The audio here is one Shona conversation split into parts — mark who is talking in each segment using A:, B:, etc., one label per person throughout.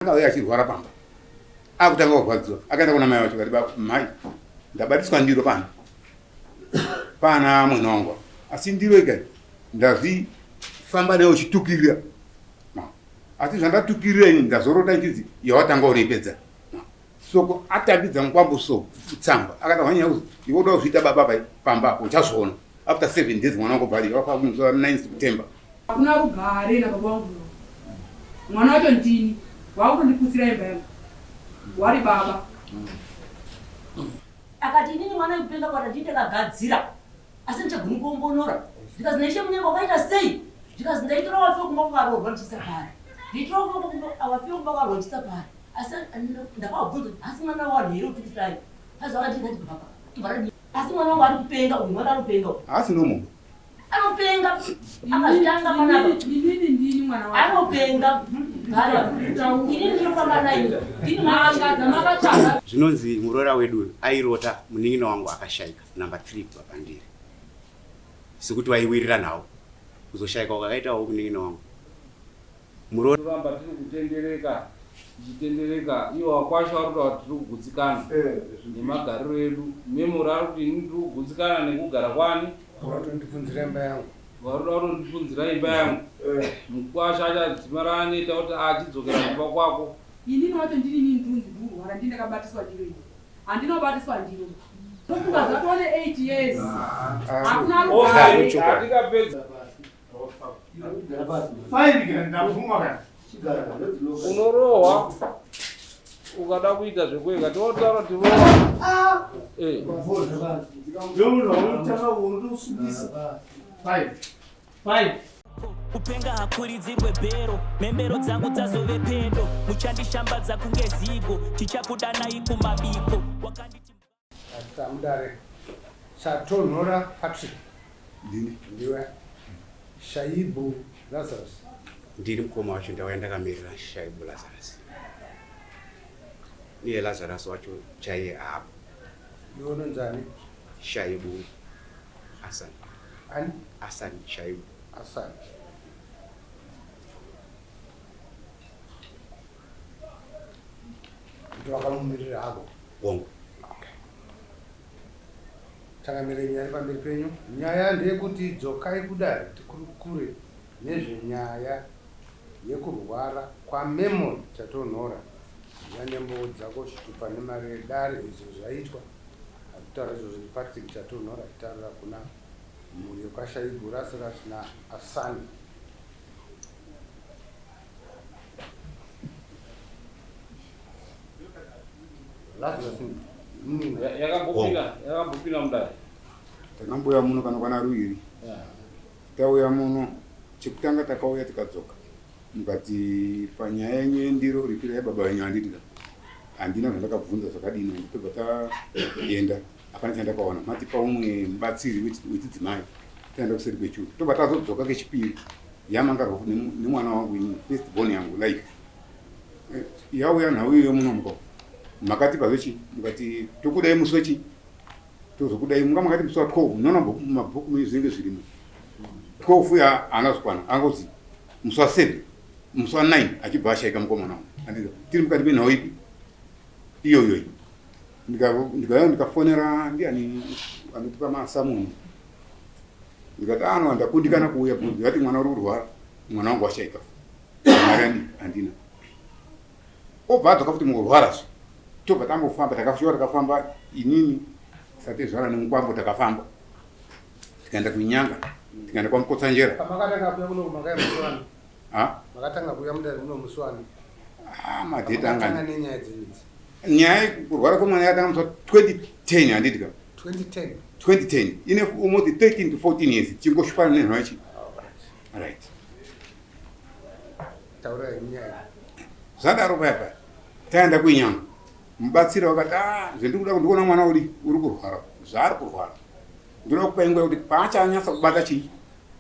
A: Akauya achirwara pamba akutanga kurwadziwa, akaenda kuna mai vacho kati, mai, ndabatiswa ndiro pano pana mwena wangu, asi ndiro ikai ndazvifamba nayo uchitukirira, asi zvandatukirira ini ndazorota ichizi yawatanga unoipedza. Soko atambidza mukwambo so tsamba akati hwanyanya kuzi iwe uda kuzviita baba pai pamba apo uchazviona after 7 days mwana wako bvali wakafa musi wa 9 September.
B: Hakuna rugare nababa vangu no. Mwana wacho ndini wakutondiputsira imba yangu wari baba.
C: Akati inini mwana wekupenga kwata ndini ndakagadzira asi ndichagoni kuongonora. Ndikazi naishe munyengo wakaita sei? Ndikazi ndaitora wafiwa kumba kwakaroorwa ndichiisa pari. Ndaitora wafiwa kumba kwakaroorwa ndichiisa pari. Asi ndakavabvunza kuti asi mwana wanhu here kuti kudai? Asi vakati ndati baba. Asi mwana wangu ari kupenga uyu mwana anopenga uyu.
A: Haasi normal.
C: Anopenga. Akazvitanga panapa.
B: Inini ndini mwana wake.
C: Anopenga. Inini ndinofamba naye. Ndini mwana
B: dzamakatsvaga.
D: Zvinonzi muroora wedu uyu airota munin'ina wangu akashaika number 3 kubva pandiri. Sekuti vaiwirira nhau. Kuzoshaika kwakaitawo munin'ina wangu. Muroora.
E: Toramba tiri kutendereka tichitendereka ivo vakwasha vari kutaura kuti tiri kugutsikana nemagariro edu. Memory ari kuti ini ndiri kugutsikana nekugara kwani.
F: Vari kutondipunzira imba yangu.
E: Vari kuda kutondipunzira imba yangu. Mukwasha achadzimara aneta kuti achidzokera kumba kwako.
B: Inini wacho ndini inini ndunzi ndikurwara ndini ndakabatiswa ndiro ini. Handinobatiswa ndiro. Ndofunga zvatova ne 8 years. Hakuna rugare.
E: Hatikapedza. Unorohwa ukada kuita zvekwega tinotaura kuti rohwa. Eh.
G: Kupenga hakuridzirwe bhero, mhembero dzangu dzazove pedo, muchandishambadza kunge zigo, tichakudanai kumabiko. Wakanditi
F: Mudare Chatonhora Patrick.
A: Ndini.
F: Ndiwe Shaibu Lazarus.
D: Ndiri mukoma wacho, ndauya ndakamirira Shaibu Lazarus. Iye Lazarus wacho chaiye apo.
F: Iwe unonzani?
D: Shaibu Hassan.
F: Ani?
D: Hassan Shaibu.
F: Hassan. Ndowakamumirira hako.
D: Hongu.
F: Changamire, nyaya iri pamberi penyu. Nyaya ndeyekuti dzokai kudare tikurukure nezvenyaya yekurwara kwaMemory Chatonhora. Nembowo dzako chitupa nemari yedare izvo zvaitwa. Akutaura izvozvo ndiPatrick Chatonhora achitaurira kuna mhuri yekwaShaibu Lazarus naAsani. Lazarus munin'ina.
E: Yakambopinda yakambopinda mudare.
A: Takambouya muno kanokwana ruviri. Tauya muno chekutanga takauya tikadzoka. Mukati panyaya yenyu yendiro ripirai baba venyu handiti ka. Handina zvandakabvunza zvakadini tobva taenda hapana chandakaona. Matipa umwe mubatsiri wechidzimai taenda kuseri kwechuru. Tobva tazodzoka kechipiri yamangarwa nemwana wangu ini first born yangu life. Yauya nhau iyoyo muno muko. Makatipa zvechi mukati tokudai musi wechi tozokudai munga makati musi wa 12 munoona mabhuku menyu zvinenge zvirimo. 12 ya haana kuzokwana angozi musi wa 7 musi wa 9 achibva ashaika mukomana wangu. Handiti tiri mukati menhau ipi iyoyo iyi. Ndikauya ndikafonera ndiani anotipa masamuni. Ndikati ano ndakundikana kuuya ndikati mwana uri kurwara mwana wangu washaika. Mari handina. Obva adzoka futi mukurwarazve. Tobva tambofamba takasvika takafamba inini satezvara nemukwambo takafamba. Tikaenda kuInyanga, tikaenda kwaMukotsanjera.
F: Pamakatanga kuuya kuno makauya musi wani?
A: Ha?
F: Makatanga kuuya mudare muno musi wani?
A: Ah, madheti anga.
F: Makatanga nenyaya dzenyu idzi.
A: Nyaya yekurwara kwemwana yakatanga musi wa 2010 handiti ka?
F: 2010.
A: 2010. Ine almost 13 to 14 years chingoshupana nenhau yachi. Right.
F: Taurai nyaya.
A: Zvadaro paya paya taenda kuInyanga. Mubatsiri wakati ah zvendiri kuda ndikuona mwana uri uri kurwara zvaari kurwara. Ndinoda kupa nguva yekuti paachanyatsa kubata chii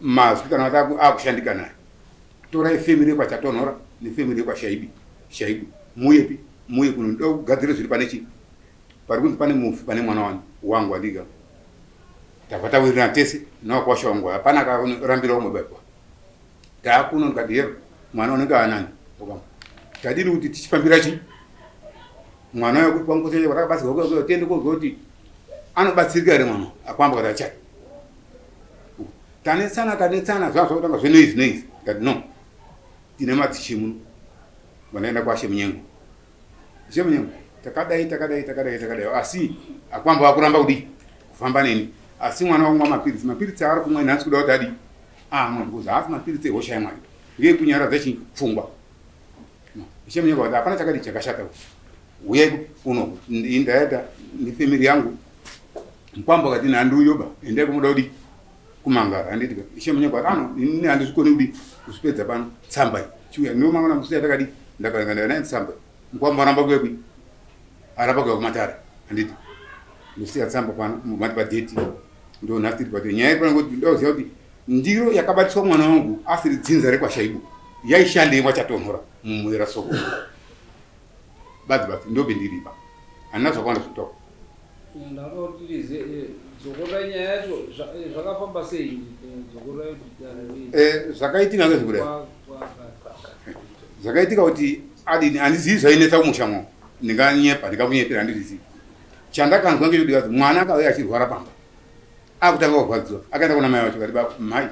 A: mazwi kana kuti akushandika naye. Torai family yekwaChatonhora nefamily yekwaShaibi Shaibu muuyepi muuye kuno ndoda kugadzira zviri pane chii pari kunzi pane mufi pane mwana wani wangu andika. Tabva tawirirana tese nevakwasha wangu hapana akarambira umwe baba. Taakuno ndikati hero mwana unenge anani. Tadini kuti tichifambira chi mwana uyo kwangosenya kwatakabatsirwa kuya tiende kozwa kuti anobatsirika here mwana akwamba kuti achati tanetsana tanetsana zvaa zvakutanga zvenoizi noizi ndikati no tine madzishe muno vanoenda kwashe munyengo ishe munyengo takadai takadai takadai takadai asi akwamba vakuramba kudii kufamba neni asi mwana wangu mapiritsi mapiritsi aari kumwa nhasi kuda kuti adii amwe because haasi mapiritsi ehosha yemwari ngeekunyaradza chii pfungwa ishe munyengo vati hapana chakadii chakashata uyai kuno ndaenda nefamily yangu mukwambo akati handiuyoba endai kumuda kudii kumangara handiti ka ishe munyengo ati ano ini handizvikoni kudii kuzvipedza pano tsamba iyi chiuya ndiwo mangwana musi yatakadii ndakaenda naye tsamba mukwambo aramba kuya kui aramba kuya kumatare handiti ndosiya tsamba pano mati padheti ndo nhasi tiri padheti nyaya iri pano kuti ndoziva kuti ndiro yakabatiswa mwana wangu asiri dzinza rekwashaibu yaishandei kwachatonhora mumwera soko badzi badzi ndobe ndiripa handina zvakawanda zvekutaura
E: Ndakatirize eh, dzokorora nyaya yacho eh, zvakafamba sei eh, dzokorora
A: zvakaitika ngezvekudai zvakaitika kuti adini handizivi zvainetsa kumusha mwo ndinganyepa ndingakunyepera handizvizivi chandakanzwa ngechekuti mwana akauya achirwara pamba akutanga kurwadziwa akaenda kuna mai vacho kati mai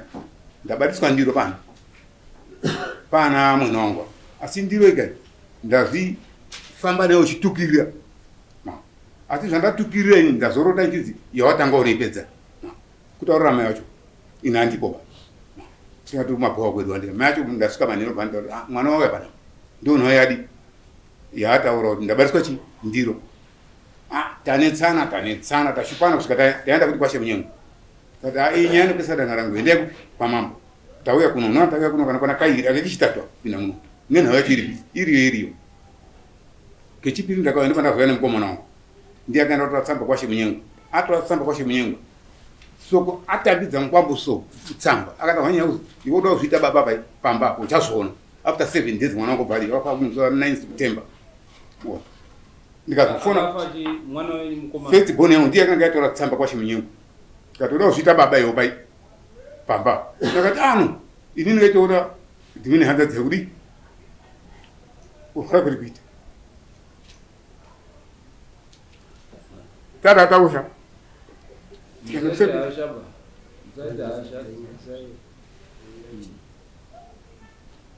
A: ndabatiswa ndiro pano pana mwene wangu asi ndiro ikai ndazvifamba nayo uchitukirira asi zvandatukirira ini ndazorota ichizi yawatanga unoipedza kutaurira mai vacho ini handipo ba tikati kumabhowa kwedu andika mai acho ndasvika manhero bva ah, mwana wauya pana ndonhau yadi yaataura kuti ndabatiswa chi ndiro ah, tanetsana tanetsana tashupana kusvika taenda kuti kwashe munyengo tati ah, iyi nyaya inopesa danga rangu endai kupi kwamambo tauya kuno unoona tauya kuno kana kwana kairi ake kichitatu pinda muno nenhau yacho iripi iriyo iriyo kechipiri ndakauya ndipo ndakauya nemukomana wangu ndiye akaenda kutora tsamba kwashe munyengo atora tsamba kwashe munyengo soko atambidza mukwambo so tsamba akati hwanya uzi iwe uda kuzviita baba pai pamba apo uchazviona after seven days mwana wangu bvali wakafa musi wa 9 september ndikazofona first born yangu ndiye akanga yatora tsamba kwashe munyengo ndikati uda kuzviita baba iwe pai pamba ndakati ano ini ndikaitoona dzimweni hanzadzi dzekudii kurwara kuri kuita tata tausha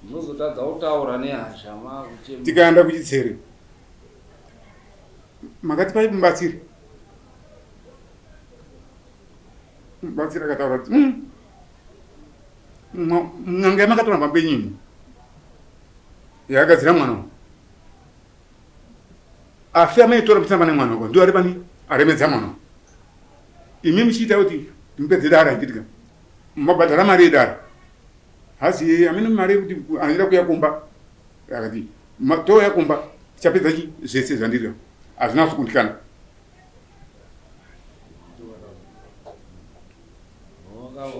E: munozotadza kutaura nehasha makuchema
A: tikaenda kuchitsere makati pai mubatsiri mubatsiri akataura kuti hmm, n'anga yamakatora pambenyu imi yakagadzira mwana wangu asi amaitora muchitamba nemwana wako ndiwo ari pani aremedza mwana wangu imi muchiita kuti mupedze dara handitika mabhadhara mari yedara hazi amene mari yekuti anoida kuya kumba akati touya kumba tichapedza chi zvese zvandiri hazvina kuzokundikana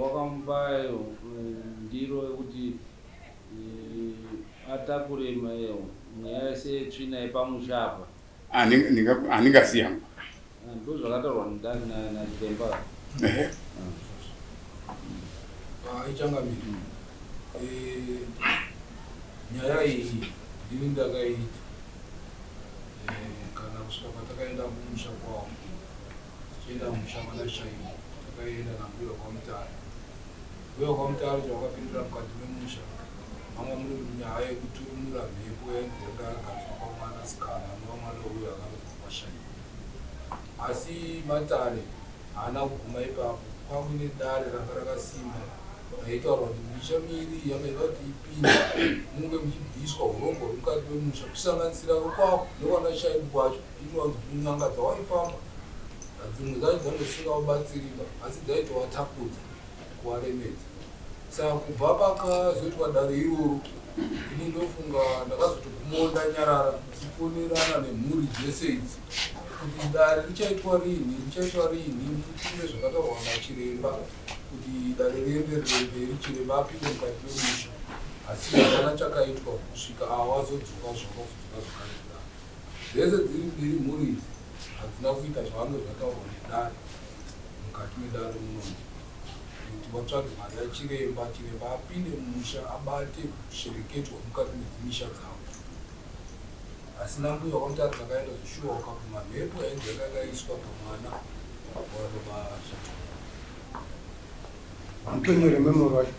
E: wakamupa eh, ndiro yekuti eh, atakure mweya yese yetsvina yepamusha apa
A: handingasiya hangu
E: ah, ndo zvakataurwa nachiremba
H: ah, ichangamire eh, nyaya iyi ndini ndakaita kana kusvika patakaenda kumusha kwavo tichienda kumusha kwanashaiwa takaenda nambuya kwamutare mbuya kwamutare chavakapindira mukati memusha manga muri nyaya yekuturumura mhepo yainzi yanga yagadzwa pamwanasikana anova mwana uyo akarodzwa kwashaiwa asi matare haana kuguma ipapo kwakuine dare ranga rakasimba raitaurwa kuti misha miiri iyi yanga ida kuti ipinde munge muchibviswa hurombwa huri mukati memusha kusanganisira kwako nekwanashaibu kwacho inowanzi kuti n'anga dzawaifamba dzimwe dzacho dzange dzisingavabatsiriba asi dzaitovatapudza kuvaremedza saka kubva pakazoitwa dare iroro ini ndofunga ndakazotogumawo ndanyarara ndichifonerana nemhuri dzese idzi kuti dare richaitwa rini richaitwa rini mutume zvakataurwa nachiremba kuti dare rienderere mberi chiremba apinde mukati memusha asi hapana chakaitwa kusvika awo azodzoka zvakazodzoka zvakare kudaro dzese dziri mbiri mhuri idzi hadzina kuita zvavange zvataurwa nedare mukati medare munomu kuti vatsvage mari yachiremba chiremba apinde mumusha abate kushereketwa mukati medzimisha dzavo. Asi nambuya kwamutare takaenda zvishuwa ukabvuma mhepo yainzi yakanga yaiswa pamwana warobazvacho.
F: Mupenyu here memory wacho?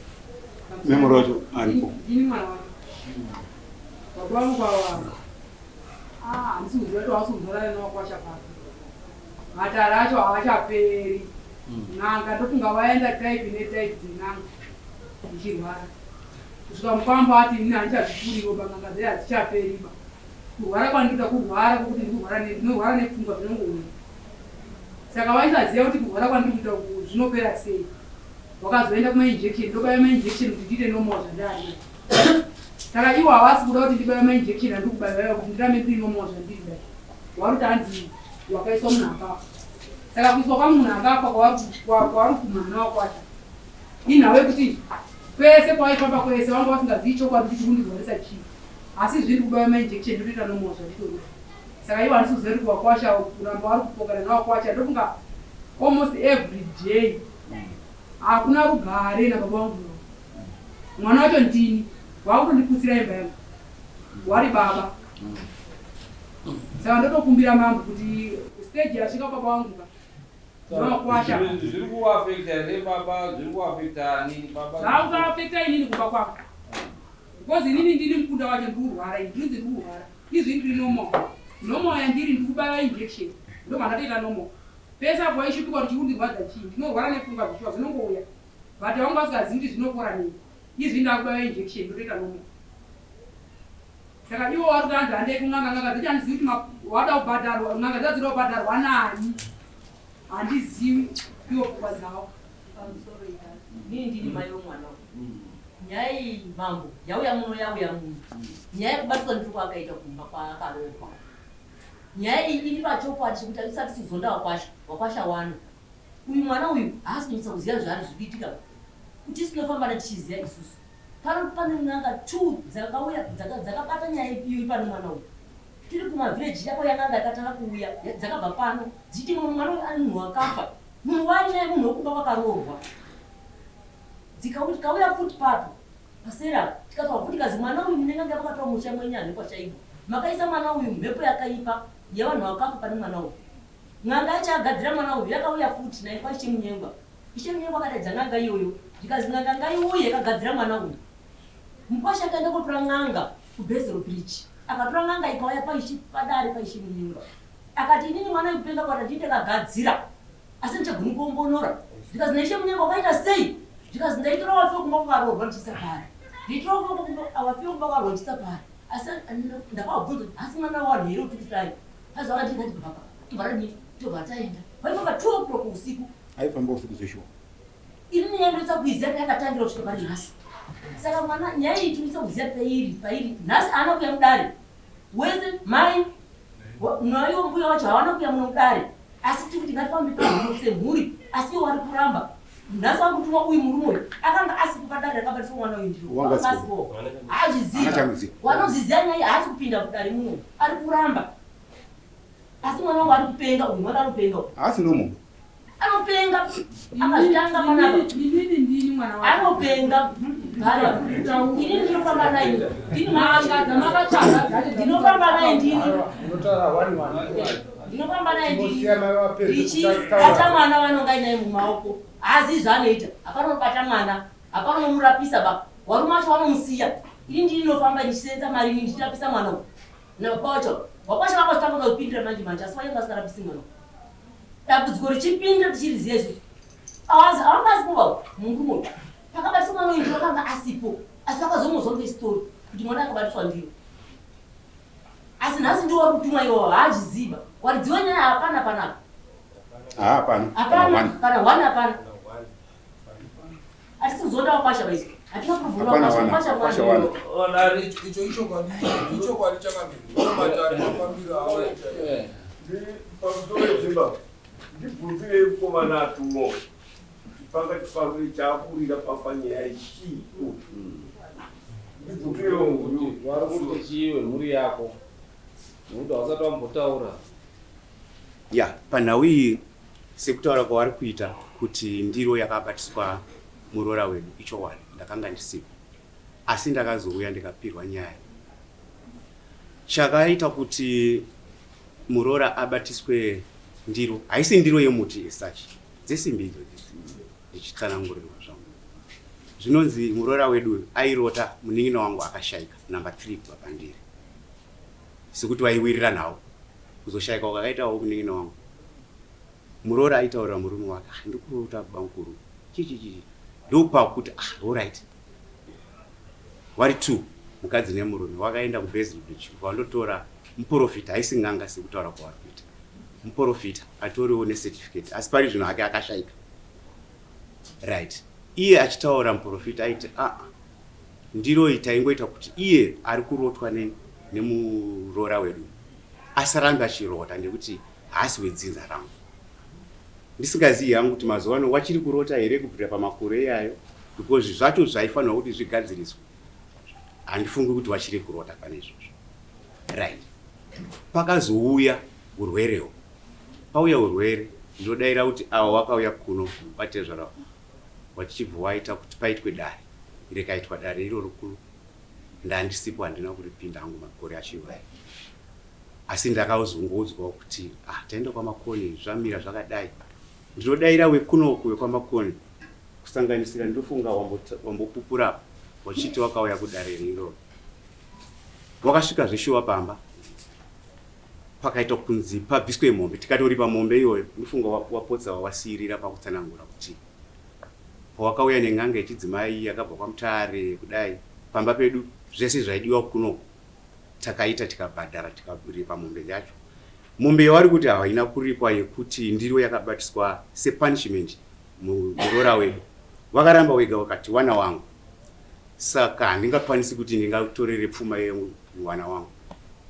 A: Memory wacho aripo.
B: Ndini mwana wacho. Baba vangu kwawa. Ah, handisi kuziva kuti hausi kuzorara newakwasha papi. Matare acho haachaperi. N'anga ndofunga vaenda type netype dzen'anga ndichirwara. Kusvika mukwambo ati ini handichazvipuriwo ba n'anga dzeya hadzichaperi ba. Kurwara kwandinoita kurwara kwokuti ndikurwara ndinorwara nepfungwa zvinongouya. Saka vaisaziva kuti kurwara kwandiri kuita uku zvinopera sei. Wakazoenda kuma injection ndobaya ma injection kuti ndiite normal zvandari. Saka iwo havasi kuda kuti ndibaya ma injection andiri kubaya iwa kuti ndirambe ndiri normal zvandiri dai. Waruti hanzi wakaiswa munhu akafa. Saka kuiswa kwangu munhu akafa kwavari kumhana wakwasha. Inhau yekuti kwese kwawaifamba kwese vanga vasingazivi chokwadi kuti chikundirwarisa chii. Asi zviri kubaya ma injection ndotoita normal zvanditori. Saka ivo handisi kuziva kuti kuvakwasha kuramba vari kupokana navakwasha ndofunga almost every day hakuna rugare nababa vangu mwana wacho ndini wakutondiputsira imba yangu wari baba saka ndotokumbira mambo kuti stage yasvika baba vangu ka navakwasha
E: Zviri kuafekta here baba? Zviri kuafekta ani baba?
B: Zvakutoafekta inini kumba kwangu because inini ndini mukunda wacho ndikurwara ini ndinonzi ndikurwara Izvi ndiri normal. Normal yandiri ndikubaiwa injection. Ndobva ndatoita normal. Pese apo waishupikwa kuti chikundirwadza chii. Ndinorwara nepfungwa zvishuwa zvinongouya. But vanga vasingazivi kuti zvinopora nei. Izvi ndakubaiwa injection ndotoita normal. Saka ivo vari kuti hanzi handei kun'anga n'anga dzacho handizivi kuti wada kubhadharwa n'anga dzacho dzinoda kubhadharwa nani. Handizivi ivo pfungwa dzavo.
C: Pamusoro inini ndini mai wemwana uyu. Nyaya iyi mambo yauya muno yauya muno. Nyaya yekubatwa ndiko kwakaita kumba kwaakarohwa. Nyaya iyi iri pachokwadi chekuti hatisati tizonda wakwasha, wakwasha wana. Uyu mwana uyu haasi kunyatsa kuziva zvaari zviri kuitika. Kuti isu tinofamba tichiziva isusu. Pano pane n'anga two dzakauya dzakabata nyaya iyoyi pane mwana uyu. Tiri kuma village yakauya n'anga yakatanga kuuya dzakabva pano dzichiti mwana uyu ane munhu wakafa. Munhu waainaye munhu wekumba kwakaroorwa. Dzikauya futi papo paseri apo tikataura futi kazi mwana uyu mune n'anga yamakatora musha mwenyu anhu kwashaigwa makaisa mwana uyu mhepo yakaipa yevanhu vakafa pane mwana uyu. N'anga yacho yagadzira mwana uyu yakauya futi naye kwaIshe Munyengwa. Ishe Munyengwa akadaidza n'anga iyoyo zvikazi n'anga ngaiuye yakagadzira mwana uyu. Mukwasha akaenda kotora n'anga kuBezero Bridge akatora n'anga ikauya paIshe padare paIshe Munyengwa akati inini mwana uyu kupenga kwata ndini ndakagadzira asi ndichagoni kuombonora zvikanzi naishe munyange wakaita sei zvikanzi ndaitora wafiwa kumba kwakaroorwa ndichiisa pari ndaitora wafiwa kumba kwakaroorwa ndichiisa pari asi ndakavabvunza kuti asi mwana wanhu here utikisai azi vakati ndati baba tobva tadii tobva taenda vaifamba 2 o'clock usiku
A: aifamba usiku zveshuwa
C: ini nyaya ndoitsa kuiziva payakatangira kusvika pari nhasi saka mwana nyaya iyi tinoitsa kuziva pairi pairi nhasi haana kuya mudare wese mai naiwo mbuya wacho hawana kuya muno mudare asi tiri kuti ngatifambe pamhino semhuri asi iwo wari kuramba nhasi wakutumwa uyu murume uyu akanga asipo padare rakabatiswa mwana uyu ndiro haazviziva wanozviziva nyaya haasi kupinda kudare muno ari kuramba asi mwana wangu ari kupenga uyu mwana anopenga uyu
A: haasi nomo
C: anopenga akazvitanga panapa
B: Inini ndini mwana wake.
C: Anopenga. Inini ndinofamba naye. Ndini
B: N'anga dzamakatsvaga dzacho
C: ndinofamba naye ndini.
F: Unotaura one one.
C: Ndinofamba naye ndini.
F: Chingosiya mai vapedze
C: Ndichibata mwana vanonga inaye mumaoko. Haazivi zvaanoita. Hapana unobata mwana. Hapana unomurapisa ba. Warume wacho wanomusiya. Ini ndini ndinofamba ndichisenza mari ini ndichirapisa mwana uyu. Nababa wacho. Wakwasha vakazotanga kupindira manje manje asi vainge vasingarapisi mwana uyu. Dambudziko richipinda tichiriziva isusu. Awazi awanga asipo baba murume uyu. Pakabatiswa mwana uyu ndiro akanga asipo. Asi vakazomuzwa ngestory kuti mwana akabatiswa ndiro. Asi nhasi ndiwo wari kutumwa iwawo haazviziva. Waridziwa nyaya hapana panapa.
A: Hapana.
C: Hapana kana one hapana. Hatisi kuzoda wakwasha vaisi. Hatina kubvuma
A: Hapana
C: wakwasha
A: wana,
C: wakwasha
A: wakwasha
C: mwana.
A: wana.
H: Icho ichokwadi ichokwadi chakamira matare mafambiro awaita.
I: Pamusoro pedzimba ndibvunzirei mukomana atumwa kuti panga chifambire chaakurira pafanyaya chii ndibvunzireiwo
E: Kuti vari kuti chii wemhuri yako nekuti hausati wambotaura
D: Ya, panhau iyi sekutaura kwavari kuita kuti ndiro yakabatiswa muroora wedu ichokwadi ndakanga ndisipo asi ndakazouya ndikapirwa nyaya. Chakaita kuti muroora abatiswe ndiro, haisi ndiro yemuti as such, dzesimbi idzodzi ndichitsanangurirwa zvangu. Zvinonzi muroora wedu uyu airota munin'ina wangu akashaika number 3 kubva pandiri. Sekuti vaiwirirana havo. Kuzoshaika kwakaitawo munin'ina wangu. Muroora aitaurira murume wake, ah ndikurota babamukuru. Chii chii chii. Ndopakuti ah alright. Vari two mukadzi nemurume wakaenda kuBasil Beach vandotora muporofita haisi n'anga sekutaura kwavari kuita. Muporofita atoriwo necertificate asi pari zvino hake akashaika. Right. Iye achitaura muporofita aiti ah ndiro iyi taingoita kuti iye ari kurotwa ne nemuroora wedu asarambe achirota nekuti haasi wedzinza rangu. Ndisingazivi hangu kuti mazuva ano wachiri kurota here kubvira pamakore iyayo because zvacho zvaifanirwa kuti zvigadziriswe handifungi kuti wachiri kurota pane izvozvo. Right. Pakazouya urwerewo. Pauya urwere ndinodaira kuti awa wakauya kuno kwatezvara wachibva waita kuti paitwe dare rikaitwa dare iroro kuno ndandisipo handina kuripinda hangu makore acho iwayo asi ndakazongoudzwawo kuti ah taenda kwaMakoni zvamira zvakadai ndinodaira wekunoku wekwaMakoni kusanganisira ndofunga wambopupura apa wachiti wakauya kudare iroro wakasvika zveshuwa pamba pakaita kunzi pabviswe mombe tikatoripa mombe iyoyo ndofunga wapotsa wawasiirira pakutsanangura kuti pawakauya nen'anga yechidzimai yakabva kwaMutare kudai pamba pedu zvese zvaidiwa kunoku takaita tikabhadhara tikaripa mombe yacho. Mombe yavari kuti haina kuripwa yekuti ndiro yakabatiswa sepunishment muroora wedu. Wakaramba wega wakati wana wangu saka handingakwanisi kuti ndingatorere pfuma yemwana wangu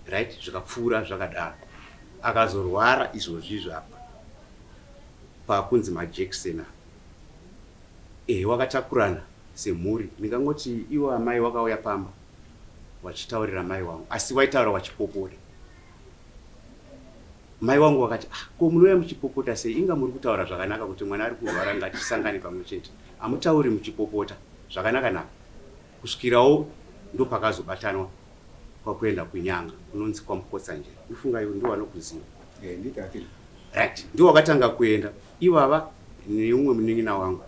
D: right zvikapfuura zvakadaro. Akazorwara izvozvizvi apa pakunzi majekiseni apa ehe wakatakurana semhuri ndingangoti ivo amai wakauya pamba wachitaurira mai wangu asi waitaura wachipopota mai wangu wakati ah, ko munouya muchipopota sei inga muri kutaura zvakanaka kuti mwana ari kurwara ngatisangane pamwe chete amutauri muchipopota zvakanaka naka kusvikirawo ndopakazobatanwa kwakuenda kunyanga kunonzi kwamukotsanjera ndofunga iwe ndiwo vanokuziva
A: eh,
D: right ndiwo wakatanga kuenda ivava neumwe munin'ina wangu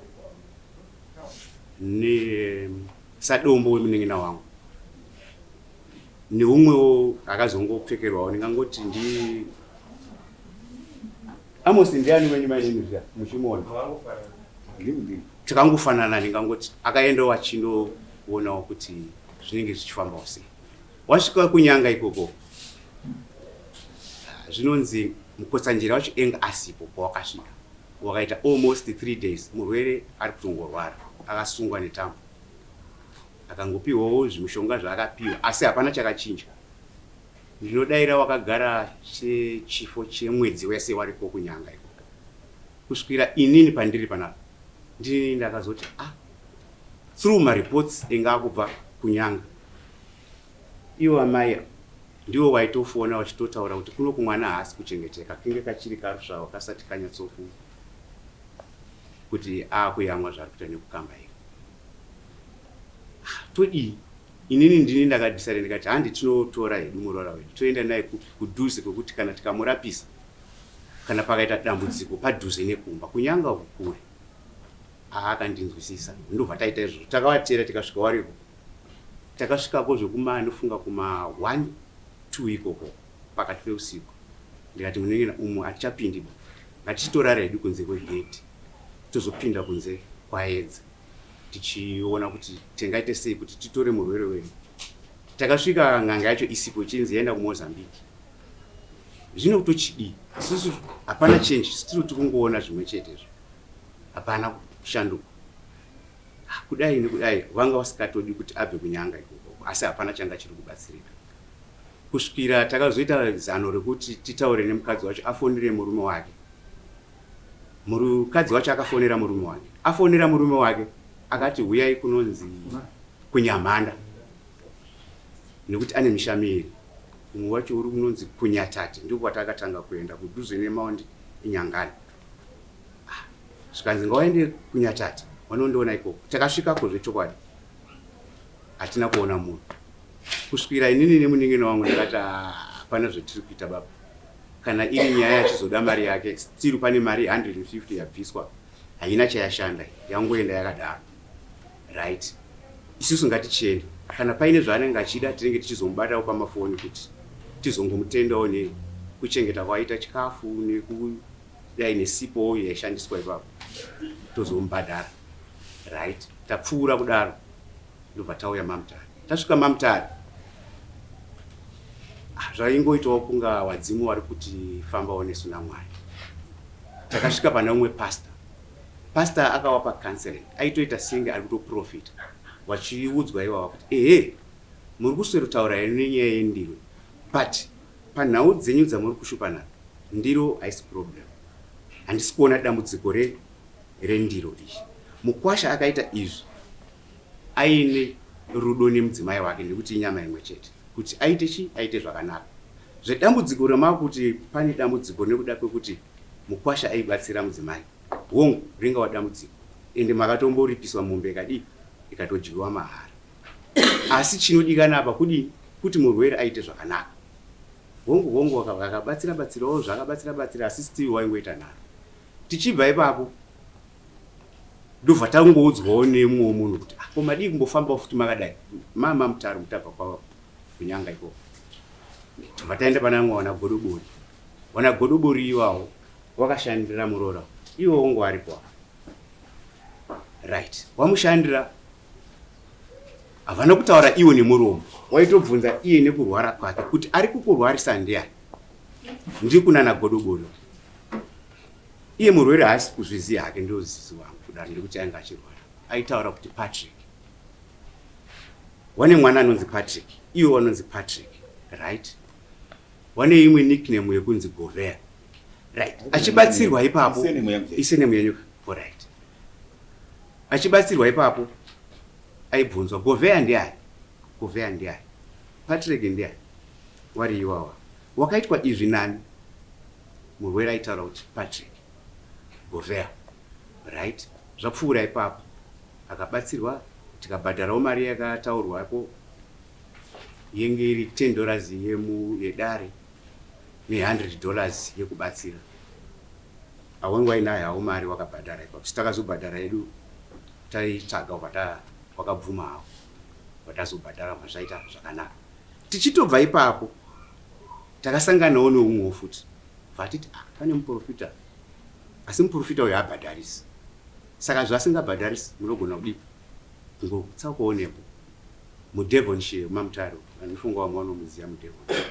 D: ne sadombo wemunin'ina wangu neumwewo akazongopfekerwawo ndingangoti ndi Amos ndiani wenyu mainini zviya muchimuona takangofanana ndingangoti akaendawo achindoonawo kuti zvinenge zvichifambawo sei wasvika kunyanga ikoko zvinonzi mukotsanjera wacho enga asipo pawakasvika wakaita almost 3 days murwere ari kutongorwara akasungwa netambo Akangopiwawo zvimushonga zvaakapiwa asi hapana chakachinja. Ndinodaira wakagara chechifo chemwedzi wese wariko kunyanga ikoko kusvikira inini pandiri panapa ndini ndakazoti ah through mareports enga akubva kunyanga ivo amai ndivo waitofona vachitotaura kuti kuno kumwana haasi kuchengeteka kenge kachiri karusvava kasati kanyatsoku kuti akuyamwa zvaari kuita nekukambaira Ah, todii inini ndini ndakadecide ndikati handi tinotora hedu muroora wedu toenda naye kupi kudhuze kwekuti kana tikamurapisa kana pakaita dambudziko padhuze nekumba kunyanga uku kure aakandinzwisisa ndobva taita izvozvo takavatera tikasvika wariko takasvikako zvekuma ndofunga kuma 1 2 ikoko pakati peusiku ndikati munin'ina umu hatichapindi ba ngatichitorara hedu kunze kwegate tozopinda kunze kwaedza tichiona kuti tingaite sei kuti titore murwere wedu. Takasvika n'anga yacho isipo ichinzi yaenda kuMozambique. Zvino tochidii? Isusu hapana change, still tikungoona zvimwe chetezvo, hapana kushanduka. Ah, kudai nekudai vanga vasikatodi kuti abve kunyanga ikoko, asi hapana changa chiri kubatsirika kusvikira takazoita zano rekuti titaure nemukadzi wacho afonere murume wake. Mukadzi wacho akafonera murume wake. Afonera murume wake akati huyai kunonzi kuNyamhanda nekuti ane misha miiri. Umwe wacho uri kunonzi kuNyatate ndiko kwatakatanga kuenda kudhuze neMount Inyangani. Ah, zvikanzi ngawaende kuNyatate wanondiona ikoko. Takasvikako zvechokwadi hatina kuona munhu. Kusvikira inini nemunin'ina wangu ndakati ah, hapana zvetiri kuita baba. Kana iri nyaya yachizoda mari yake still pane mari 150 yabviswa haina chayashanda yangoenda yakadaro. Right. Isusu ngatichienda. Kana paine zvaanenge achida tinenge tichizomubatawo pamafoni kuti tizongomutendawo nekuchengeta kwaaita chikafu nekudai nesipo yaishandiswa ipapo tozomubhadhara. Right. Tapfuura kudaro ndobva tauya maMutare. Tasvika maMutare ah, zvaingoitawo kunga wadzimu wari kuti fambawo nesu naMwari. Takasvika pane umwe pastor. Pastor akawapa counseling aitoita senge ari kutoprofita wachiudzwa iwawa kuti ehe muri kuswerotaura henyu nenyaya yendiro but panhau dzenyu dzamuri kushupa nadzo ndiro haisi problem. Handisi kuona dambudziko re rendiro iyi. Mukwasha akaita izvi aine rudo nemudzimai wake nekuti inyama imwe chete kuti aite chi aite zvakanaka. Zvedambudziko remakuti pane dambudziko nekuda kwekuti mukwasha aibatsira mudzimai hongu ringava dambudziko ende makatomboripiswa mombe ikadii ikatodyiwa mahara asi chinodikana apa kudii kuti murwere aite zvakanaka. Hongu hongu akabatsira batsirawo zvaakabatsira batsira asi still waingoita nharo. Tichibva ipapo ndobva tangoudzwawo nemumwewo munhu kuti ah, ko madii kumbofambawo futi makadai mama mutaro mutabva kwa kunyanga ikoko tobva taenda pana vamwe wana godobori wana godobori iwawo wakashandira muroora iwo wangu aripo apo right wamushandira havana kutaura iwo nemuromo waitobvunza iye nekurwara kwake kuti ari kukurwarisa ndiani ndiri kunana godobori Iye murwere haasi kuzviziva hake ndozizi wangu kudaro nekuti ainge achirwara. Aitaura kuti Patrick. Wane mwana anonzi Patrick, iwe wanonzi Patrick, right? Wane imwe nickname yekunzi Govea. Right. Achibatsirwa ipapo. Isenemu yenyuka. All right. Achibatsirwa ipapo aibvunzwa Govea ndiani? Govea ndiani? Patrick ndiani? Wari iwawa. Wakaitwa izvi nani? Murwere aitaura kuti Patrick Govea right zvapfuura ipapo akabatsirwa tikabhadharawo mari yakataurwapo yenge iri 10 dollars yemu yedare ne 100 dollars yekubatsira awange wainayo hawo mari wakabhadhara ipapo sitakazobhadhara yedu taitsvaga ubva wakabvuma hawo watazobhadhara zvaita zvakanaka tichitobva ipapo Takasanganawo neumwewo futi vatiti ah, pane muprofita asi muprofita uyo haabhadharisi saka zvaasingabhadharisi munogona kudii kungotsaukawo nepo muDevonshire maMutare vanofunga vamwe vanomuziva muDevonshire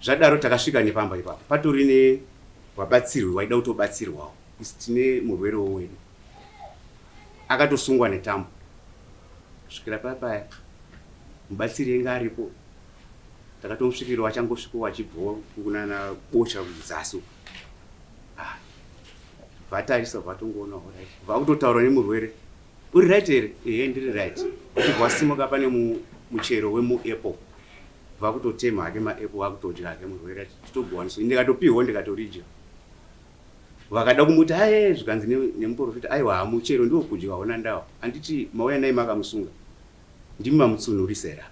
D: zvadaro takasvika nepamba ipapo patori newabatsirwi waida kutobatsirwawo isi tine murwerewo wedu akatosungwa netambo kusvikira paya paya mubatsiri enge aripo Takatomusvikira achangosvikawo achibvawo kunana bocha kuzasi uko. Ah. Vatarisa vatongoona alright. Vakutotaura nemurwere. Uri right here? Ehe ndiri right. Vachibva vasimuka pane muchero wemu apple. Vakutotema hake ma apple vakutodya hake murwere achitogowaniswa. Ndikatopihwa ndikatoridya. Vakada kumuti aye zvikanzi nemuprofita aiwa hamuchero ndiwo kudya hauna ndawa. Anditi mauya naye makamusunga. Ndimi mamutsunhurisa here apa?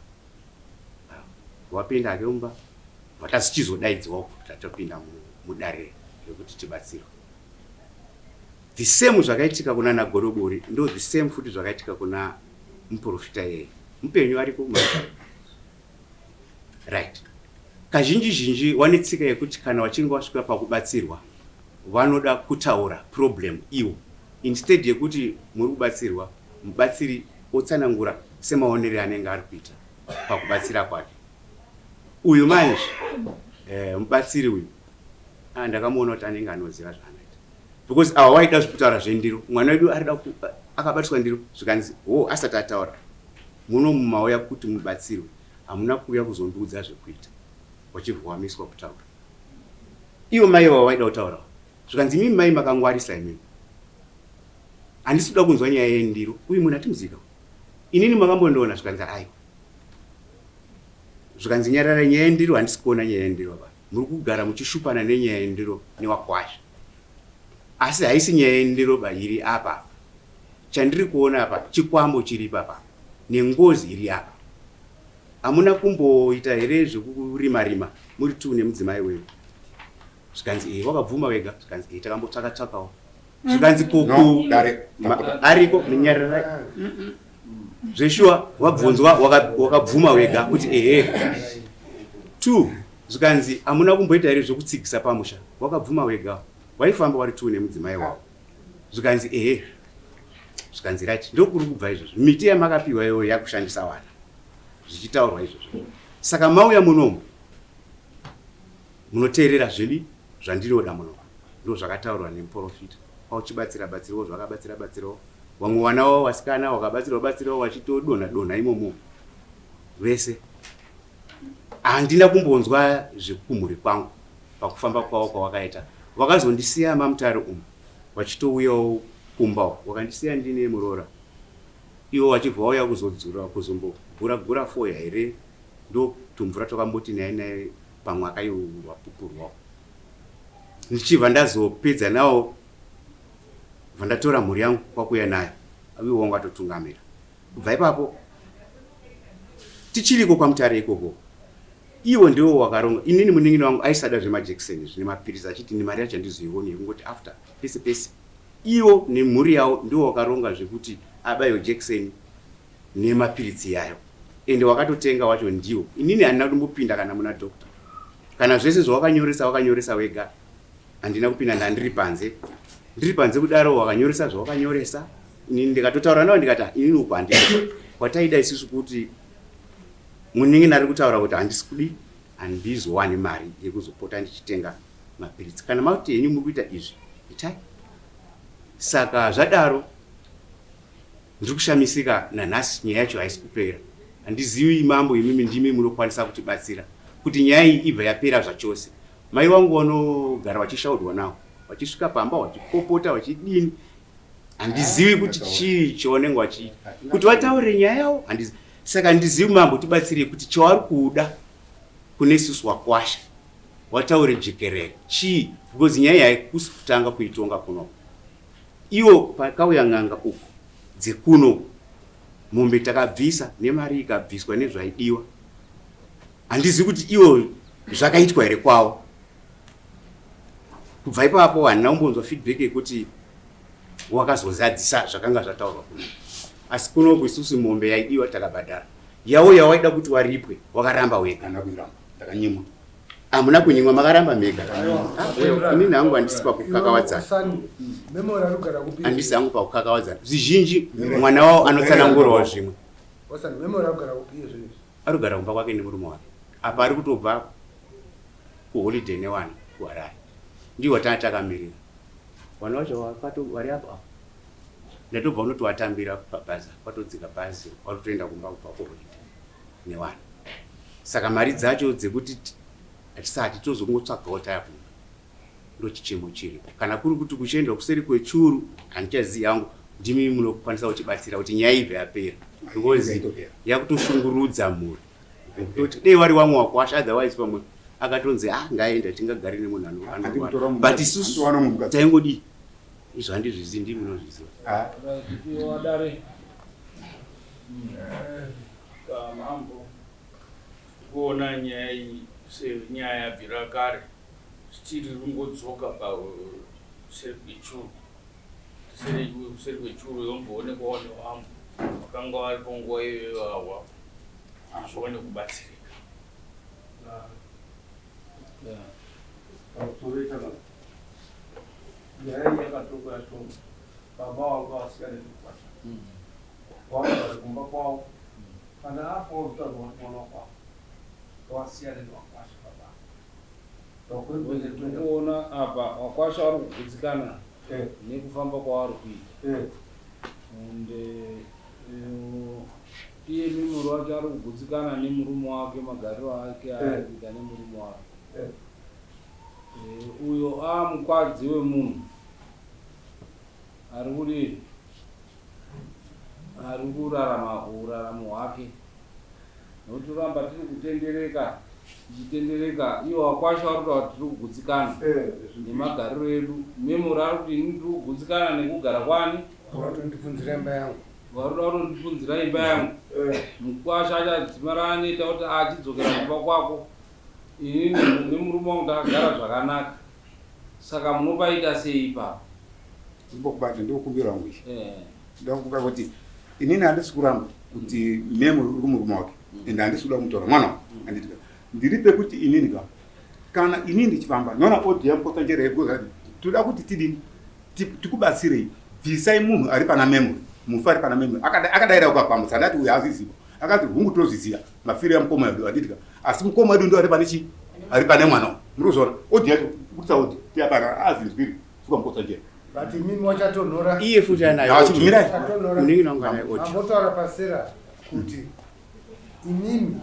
D: Wapinda hake mumba vatasichizodaidzwawo kuti tatopinda mudare rekuti tibatsirwe. The same zvakaitika kuna naGodobori ndo the same futi zvakaitika kuna muprofita iyeye. Mupenyu ariko mumba. Right. Kazhinji zhinji wane tsika yekuti kana wachinge wasvika pakubatsirwa vanoda kutaura problem iwo instead yekuti muri kubatsirwa mubatsiri otsanangura semaonere anenge ari kuita pakubatsira kwake. Uyu manje eh, mubatsiri uyu ah, ndakamuona kuti anenge anoziva zvaanoita because awa waida zvekutaura zvendiro mwana wedu arida akabatiswa ndiro zvikanzi ho oh, asati ataura muno mumauya kuti mubatsirwe hamuna kuuya kuzondiudza zvekuita wachibva wamiswa kutaura ivo mai ava waida kutaura zvikanzi imimi mai makangwarisa imimi Handisi kuda kunzwa nyaya yendiro. Uyu munhu hatimuzika. Inini makambondiona zvikanzi aiwa. Zvikanzi nyarara nyaya yendiro handisi kuona nyaya yendiro apa. Muri kugara muchishupana nenyaya yendiro newakwasha. Asi haisi nyaya yendiro ba iri apa. Chandiri kuona apa chikwambo chiri ipapa nengozi iri apa. Hamuna kumboita here zvekurima rima muri two nemudzimai wenyu? Zvikanzi eh, wakabvuma wega. Zvikanzi eh, takambotsvaka tsvakawo. Zvikanzi ko
A: No, dare.
D: Ariko minyarira. Zveshuwa wabvunzwa wakabvuma wega kuti ehe. Two, zvikanzi hamuna kumboita here zvekutsigisa pamusha? Wakabvuma wega. Waifamba wari two nemudzimai wako. Zvikanzi ehe. Zvikanzi right, ndokuri kubva izvozvo. Miti yamakapiwa iyoyo yakushandisa wana. Zvichitaurwa izvozvo. Saka mauya munomu munoteerera zvedi zvandinoda muno. Ndozvakataurwa nemuporofita. Kwauchibatsira batsirawo zvakabatsira batsirawo. Vamwe vana wavo vasikana wakabatsirawo batsirawo vachitodonha donha imomo. Vese. Handina kumbonzwa zvekumhuri kwangu pakufamba kwavo kwawakaita. Vakazondisiya maMutare umu vachitouyawo kumba uku. Vakandisiya ndine muroora. Ivo vachibva vauya kuzodzura kuzombogura gura foya here ndotumvura twakamboti naye naye pamwaka iwo wapupurwawo. Ndichibva ndazopedza nawo bva ndatora mhuri yangu kwakuuya nayo iwo wanga watotungamira. Kubva ipapo tichiriko kwaMutare ikoko iwo ndiwo wakaronga inini munin'ina wangu aisada zvemajekiseni zvine mapiritsi achiti nemari yacho handizoioni yekungoti after pese pese iwo nemhuri yawo ndiwo wakaronga zvekuti abaiwe jekiseni nemapiritsi yayo ende wakatotenga wacho ndiwo inini handina kutombopinda kana muna doctor kana zvese zvawakanyoresa wakanyoresa wega handina kupinda ndandiri panze ndiri panze kudaro wakanyoresa zvawakanyoresa inini ndikatotaura nawo ndikati ah, inini uku handina kwataida isusu kuti munin'ina ari kutaura kuti handisi kudi handizowani mari yekuzopota ndichitenga mapiritsi kana makuti henyu muri kuita izvi itai saka zvadaro ndiri kushamisika nanhasi nyaya yacho haisi kupera handizivi mambo imimi ndimi munokwanisa kutibatsira kuti nyaya iyi ibva yapera zvachose mai wangu vanogara vachishaudwa nawo vachisvika pamba vachipopota vachidini handizivi kuti chii chavanenge vachiita kuti vataure nyaya yavo handizivi saka handizivi mambo tibatsirei kuti chavari kuda kune isusu wakwasha wataure jekerere chii because nyaya iyi haikusi kutanga kuitonga kuno iwo pakauya n'anga uku dzekuno mombe takabvisa nemari ikabviswa nezvaidiwa handizivi kuti iwo zvakaitwa here kwavo kubva ipapo handina kumbonzwa feedback yekuti wakazozadzisa zvakanga zvataurwa kuno asi kunoku isusu mombe yaidiwa takabhadhara yawo yawaida kuti waripwe wakaramba wega
A: ndakanyimwa
D: hamuna kunyimwa makaramba mega ah, inini hangu handisi pakukakawadzana handisi hangu pakukakawadzana zvizhinji mwana wavo anotsanangurawo zvimwe arikugara kumba kwake nemurume wake apa ari kutobva kuholiday newana kuharare ndiwo watanga takamirira wana wacho vari apo apo ndatobva unotovatambira pabhazi kwatodzika bhazi watotoenda kumba kubva kuholiday newana saka mari dzacho dzekuti hatisati tozongotsvagawo taya kumba ndochichemo chiripo kana kuri kuti kuchiendwa kuseri kwechuru handichazivi hangu ndimi munokwanisa kutibatsira kuti nyaya ibve yapera because yakutoshungurudza mhuri kuti dei wari wamwe wakwasha otherwise pamwe akatonzi ah ngaenda tingagari nemunhu anorwara but isusu taingodii izvo handizvizivi ndimi munozviziva
E: ah.
J: Mambo kuona nyaya iyi senyaya yabvira kare still rungodzoka paseri kwechuru kuseri kwechuru yomboonekwawo nevamwe vakanga varipo nguva iyoyo awa zvione kubatsirika.
I: Nyaya iyi yakatongwa yatongwa baba wanga vasikane zvekwasha Vanogara kumba kwavo kana afa ozotaurwa kuti mwana wako afa ngavasiyane nevakwasha baba
E: ava. Kuona apa vakwasha vari kugutsikana eh. nekufamba kwavari kuita eh. and eh, iye memory wacho ari kugutsikana nemurume wake magariro ake aari kuita nemurume wake uyo amukwadzi wemunhu ari kudii ari kurarama uraramo hwake nokuti toramba tiri kutendereka tichitendereka ivo vakwasha vari kutaura kuti tiri kugutsikana eh. nemagariro edu memory ari kuti ini ndiri kugutsikana nekugara kwani
F: watondibvunzira imba yangu.
E: Vari kuda kutondipunzira imba yangu. Mukwasha achadzimara anoita kuti achidzokera kumba kwako. Inini nemurume wangu takagara zvakanaka. Saka munopaita sei ipapo?
A: Ndibokubata ndikukumbira wangu ichi. Ndakukumbira kuti inini handisi kuramba kuti memo uri kumurume wake ende handisi kuda kumutora mwana wangu. Handiti ndiri pekuti inini ka kana inini ndichifamba nona audio yamukotsanjera yegoza toda kuti tidini tikubatsirei bvisai munhu ari pana memory mufi ari pana memory akadaira ukapamutsa ndati uyu haazviziva akati hungu tinozviziva mafiro yamukoma wedu handitika asi mukoma wedu ndo ari pane chii ari pane mwana uyu muri kuzviona odi yacho kutsa odi tiyabara azinzwiri suka mukotsanjera
F: but imimi wachatonhora
D: iye futi anayo
A: chimirai
D: munin'ina wangu anayo odi
F: ambotaura pasera kuti imimi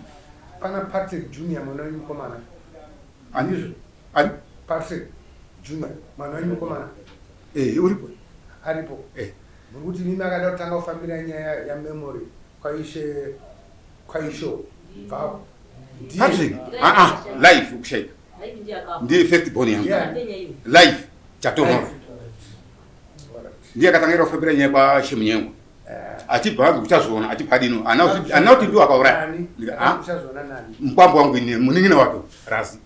F: pana Patrick Junior mwana wenyu mukomana
A: andizvo ani
F: Patrick Junior mwana wenyu mukomana
A: eh uripo
F: aripo
A: eh
F: muri kuti imimi akada kutanga kufambira nyaya yamemory kwaishe kwaisho bvapo
A: Patrick ah ah life ukushaika ndiye first born yangu life chatonhora ndiye akatangira kufambira nyaya kwaShemunyengwa achibva anzi uchazviona achibva adino ana kuti ndiwo akauraya mukwambo wangu ini munin'ina wake razi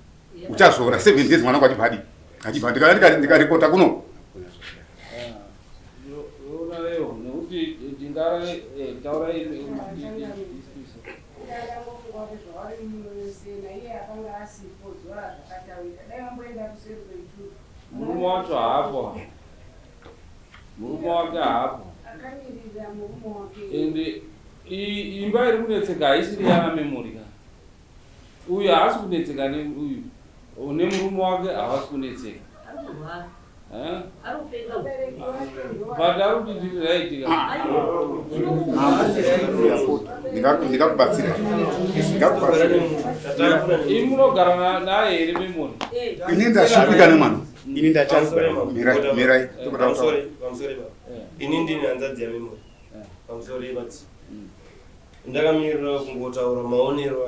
A: uchazviona 7 days mwana wangu achibva adii achibva ndikaripota kuno
E: Murume wacho haapo. Murume wake haapo.
K: Akamirira murume wake.
E: Ende imba iri kunetseka haisiri yana memory ka. Uyu haasi kunetseka neuyu. Nemurume wake havasi kunetseka. Eh? But ari kuti ndiri right ka.
A: Ndingakubatsira. Ndingakubatsira.
E: Imi munogara naye here memory?
A: Ini ndashupika nemwana.
D: Ini ndacharugara.
A: Mirai, mirai.
L: Pamusoro, pamusoro baba. Ini ndini hanzvadzi yaMemory. Pamusoro batsi. Ndakamirira kungotaura maonero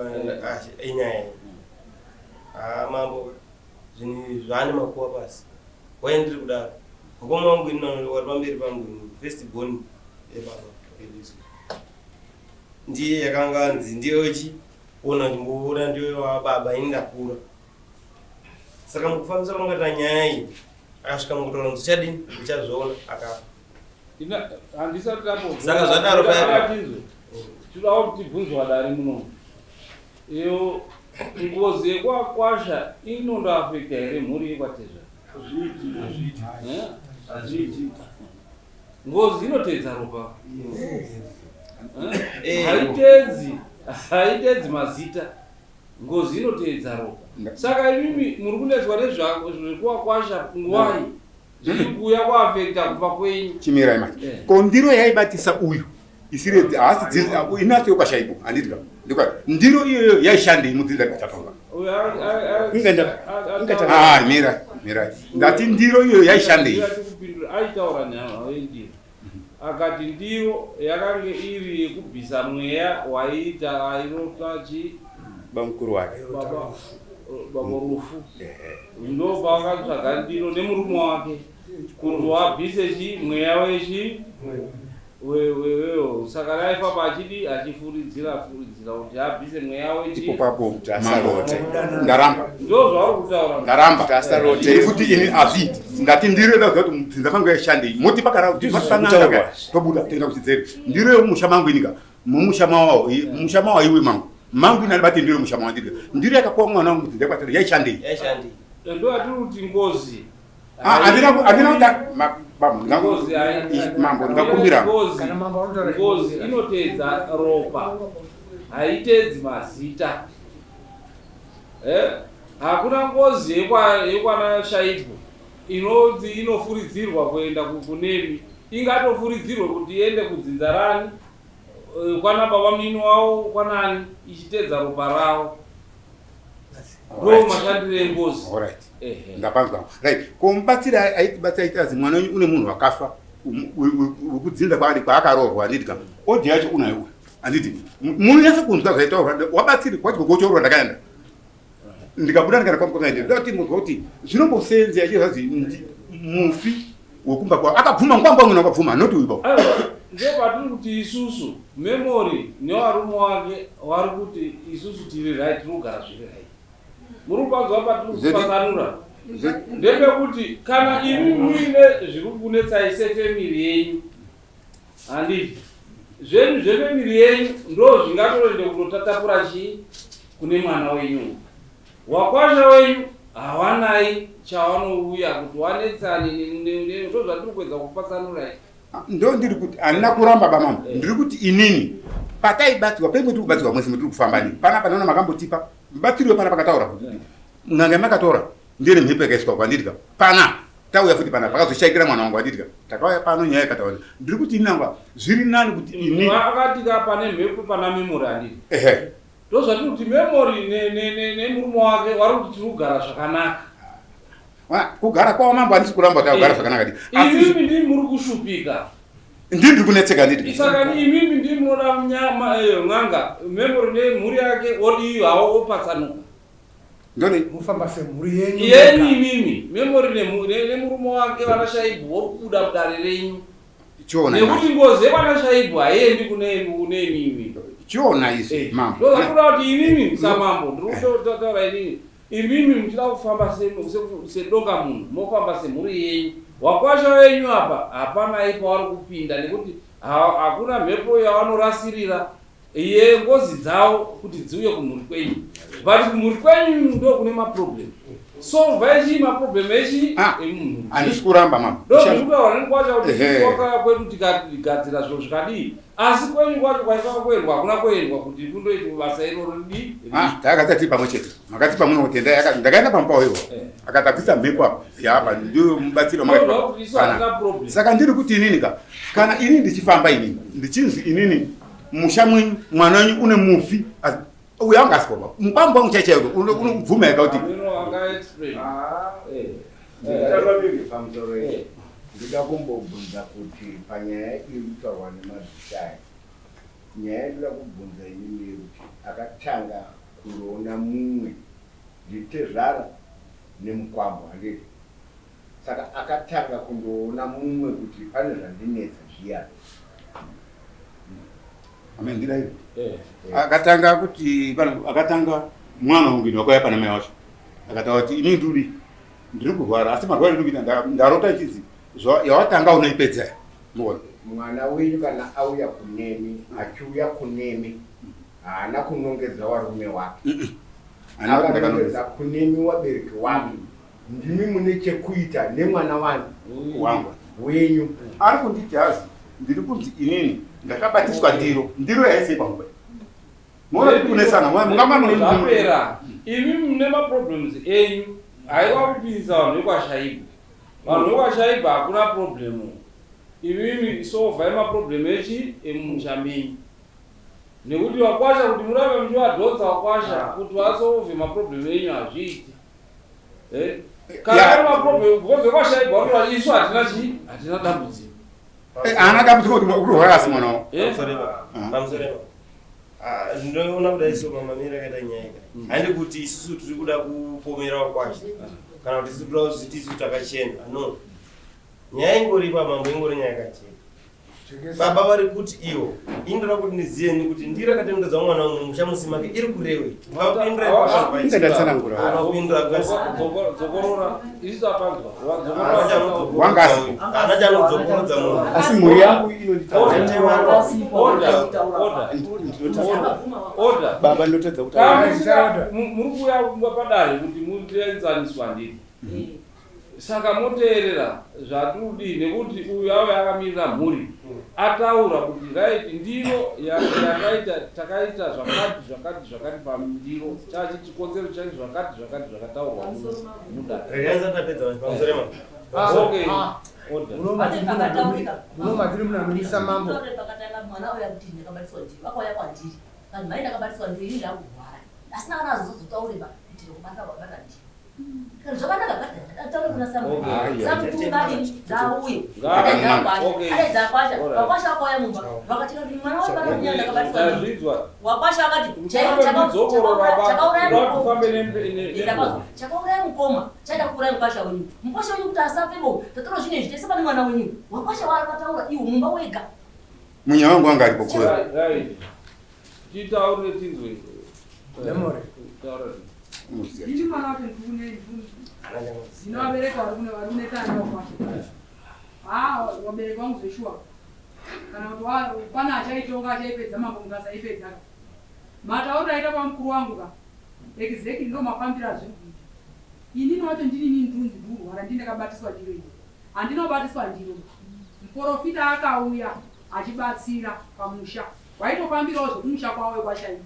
L: enyaya iyi. Ah mambo zvinhu zvaane makuva pasi. Why ndiri kudaro? Mukoma wangu ini wari pamberi pangu ini first born yebaba vedu isu. Ndiye yakanga anzi ndiye wechi ona chimboona ndiye wababa ini ndakura. Saka mukufambisa kwanga nyaya iyi akasvika mukutaura kuti uchadini uchazviona akafa.
E: Handisati tambo.
L: Saka zvadaro paya.
E: Tinoda kuti tibvunzwa dare muno. Iyo ngozi yekwakwasha inondoafekta here mhuri yekwatezvara?
I: Hazviiti.
E: Ngozi inoteedza ropa. Eh? Haiteedzi, haiteedzi mazita. Ngozi inoteedza ropa. Saka imimi muri kunetswa nezvekuwakwasha nguvai? Zviri kuuya kuafekta kufa kwenyu.
A: Chimirai manje. Ko ndiro yaibatisa uyu isiri haasi inato yokwashaipo handiti ka ndikwa ndiro iyoyo yaishandei mudzinza rikachatonga. Ah, mirai mirai ndati ndiro iyoyo yaishandei.
E: Aitaura nyaya yendiro akati ndiro yakange iri yekubvisa mweya waiita airota chi
D: bamukuru wake
E: baba baba rufu ndopavakatsvaga ndiro nemurume wake kuti wabvise chi mweya wechi wewewewo saka raifamba achidi achifuridzira furidzira kuti abvise mweya wechi
A: Ipo papo mambo ndaramba
E: ndo zvauri kutaura
A: ndaramba
D: Kuti asarote.
A: kuti ini hazviiti ndati ndiro ndaziva kuti mudzinza mangu yaishandei moti pakara
D: Ndizvo zvakutaurwa.
A: tobuda toenda kuchidzere ndiro yemumusha mangu inika mumusha mawawo musha mawo iwe mangu mangu ini andibate ndiro yemusha mawo ndiro ndiro yakapuwa mwana wangu mudzinza kwatiri yaishandei
L: Yaishandei.
E: ndo atiri kuti ngozi
A: Ah, handina handina kuta mambo
E: Ngozi
A: mambo ndingakumbira
E: ngozi
F: Kana mambo anotaura
E: ngozi inoteedza ropa haiteedzi mazita eh hakuna ngozi yekwana shaipo inonzi inofuridzirwa kuenda kunemi ingatofuridzirwe kuti iende kudzinza rani kwana baba munini wavo kwanani ichiteedza ropa ravo ndo mashandiro engozi.
A: Alright. Ndapanzwa. Right. Ko mubatsiri aitibatsira aiti azi mwana wenyu une munhu wakafa wekudzinza kwaari kwaakaroorwa handiti ka odi yacho unayo uyu handiti munonyatsa kunzwa zvaitaurwa wabatsiri kwacho ndakaenda ndikabuda ndikaenda kwamukoma ndoda kuti munzwa kuti zvinombosenze achizvazi mufi wekumba kwavo akabvuma mukwambo wangu akabvuma not uyu baba.
E: Ndopatiri kuti isusu Memory nevarume wake vari kuti isusu tiri right, tiri kugara zviri right. Muri kupanzwa patiri kupatsanura ndepekuti kana imi muine zviri kunetsai sefemiri yenyu, handiti zvenyu zvefemiri yenyu ndo zvingatoende kunotatapura chii kune mwana wenyu. Wakwasha wenyu hawanai chawanouya kuti wanetsani, ndo zvatiri kuedza kupatsanura izvi.
A: Ndo ndiri kuti handina kuramba bamama, ndiri kuti inini pataibatsirwa penge tiri kubatsirwa mwese mutiri kufamba ni panapa naona makambotipa mubatsiri wepana pakataura kuti n'anga yamakatora ndiye nemhepo yakaiswa kwandiri ka pana tauya futi pana pakazoshaikira mwana wangu anditi ka takauya pano nyaya yakataura. Ndiri kuti ini nangwa zviri nani kuti ini
E: Akati ka pane mhepo pana Memory, handiti?
A: Ehe.
E: Ndozvatiri kuti Memory nemurume wake vari kuti tiri kugara zvakanaka.
A: Wana, kugara kwavo mambo handisi kuramba kuti akugara zvakanaka ndi. Asi
E: Imimi ndimi muri kushupika.
A: Ndini ndiri kunetseka nditi.
E: Saka imimi ndimi munoda nyama n'anga, Memory nemhuri yake odii hawo opatsanuka.
A: Ndoni
F: mufamba semhuri yenyu.
E: Yenyu imimi, Memory nemurume wake vana Shaibu vokubuda mudare renyu.
A: Chiona
E: Nekuti ngozi yevana Shaibu haiendi kune imimi.
A: Chiona izvi mambo.
E: Ndokuda kuti imimi samambo ndiri kutotaura inini. Imimi muchida kufamba sedonga munhu, mofamba semhuri yenyu. Wakwasha wenyu apa hapana ipo vari kupinda nekuti hakuna mhepo yavanorasirira yengozi dzavo kuti dziuye kumhuri kwenyu. But kumhuri kwenyu ndo kune maproblem. Solve echi maproblem echi emunhu.
A: Handisi kuramba mambo.
E: Ndo zviri kutaura nekwasha kuti wakauya kwedu tikagadzira zviro zvikadii. Asi kwenyu kwacho kwaifamba kuendwa hakuna kuendwa kuti kundoitwa basa iroro ridi.
A: Takati tiri pamwe chete. Makatipa muno kutenda ndakaenda pamba iwo. Akatapisa mhepo apa. Yapa ndiyo mubatsiro makatipa. Saka ndiri kuti inini ka kana inini ndichifamba inini ndichinzi inini musha mwenyu mwana wenyu une mufi uyo anga asipo baba. Mukwambo wangu chaicho unobvuma ega kuti
M: Pamusoro iyi ndoda kumbobvunza kuti panyaya iri kutaurwa nemadzishe aya, nyaya yandoda kubvunza inini yekuti akatanga kundoona mumwe nditezvara nemukwambo, handiti? Saka akatanga kundoona mumwe kuti pane zvandinetsa zviya.
A: Amen, ndidai. Akatanga kuti akatanga mwana wangu ini wakauya pana mai wacho akataura kuti ini nduri ndiri kurwara asi marwara ndiri kuita ndarota ichizi yawatanga unoipedza muona.
M: Mwana wenyu kana auya kunemi, achiuya kunemi haana kunongedza warume wake. Akanongedza kunemi wabereki wake. Ndimi mune chekuita nemwana wani
A: wangu
M: wenyu.
A: Ari kunditi hazi ndiri kunzi inini ndakabatiswa ndiro, ndiro yaisei panguva. Muona kuti kunesana, mungamba mune
E: zvapera. Imi mune maproblems enyu, haiwa kupinza vanhu vekwaShaibu. Vanhu vekwaShaibu hakuna problem. Imimi solvai maproblem echi emumusha menyu. Nekuti wakwasha kuti murambe muchivadhonza wakwasha kuti vasolve maproblem enyu hazviiti. Kana ari maproblem because vekwaShaibu vanotora isu hatina chii, hatina dambudziko.
A: Haana dambudziko kuti urwara asi mwana wavo.
L: Pamusoro ipapo. Ndinoona kudai so mamamiro akaita nyaya ka. Handi kuti isusu tiri kuda kupomera wakwasha kana kuti isusu tiri kuda kuti isu takachena. No. Nyaya ingori ipa mambo ingori nyaya yakachena. Baba vari kuti ivo ini ndoda kuti ndizive ni kuti ndiro akatenderedza mwana wangu musha musi make iri kurewe.
A: Ndatsanangura.
E: Dzokorora isu apanzwa.
A: Wanga asipo.
L: Hana chanodzokorodza munhu.
A: Asi mhuri yangu inonditaura.
E: Order. Order. Order.
D: Baba ndinotadza kutaura.
E: Muri kuuya padare kuti muenzaniswa handiti? Saka moteerera zvatirikudii nekuti uyu auya akamirira mhuri ataura kuti right ndiro yakaita takaita zvakati zvakati zvakati pandiro chachi chikonzero chacho zvakati zvakati zvakataurwa mudare.
L: Regai ndisati ndapedza manje pamusoro ema.
E: Okay. Order.
F: Munomatiri munamisa mambo.
C: Pakatanga mwana uya kuti ndakabatiswa ndiro vakauya kwandiri vanhu mai ndakabatiswa ndiro ini ndakurwara asina kana azozotaure ba kuti ndokubata wabata ndiro. Zvakanaka taura kuna Samu. Samu tungani ngauye. Adaidza akwasha. Vakwasha vakauya mumba. Vakati mwana wangu pana kunyanya ndakabatiswa ndiro. Wakwasha akati chakauraya mukoma chaida kuuraya mukwasha wenyu. Mukwasha wenyu kuti asafe bo. Tatora zvinhu izvi tese pane mwana wenyu. Wakwasha wakataura iwo mumba wega.
A: Munya wangu anga aripo kure.
E: Right. Titaure tinzwe.
F: Memory.
E: Taura.
B: Ndini mwana wacho ndikune ndinovabereka vari kune vari kunetsana navo kwacho. Ah, wabereki wangu zveshuwa. Kana kuti pane achaitonga achaipedza mambo mukasaipedza ka. Matauriro aita pamukuru wangu ka. Exactly ndo mafambiro azviri kuita. Inini wacho ndini inini ndunzi ndikurwara ndini ndakabatiswa ndiro iyi. Handinobatiswa ndiro. Muporofita akauya achibatsira pamusha. Waitofambirawo zvekumusha kwavo kwashaika.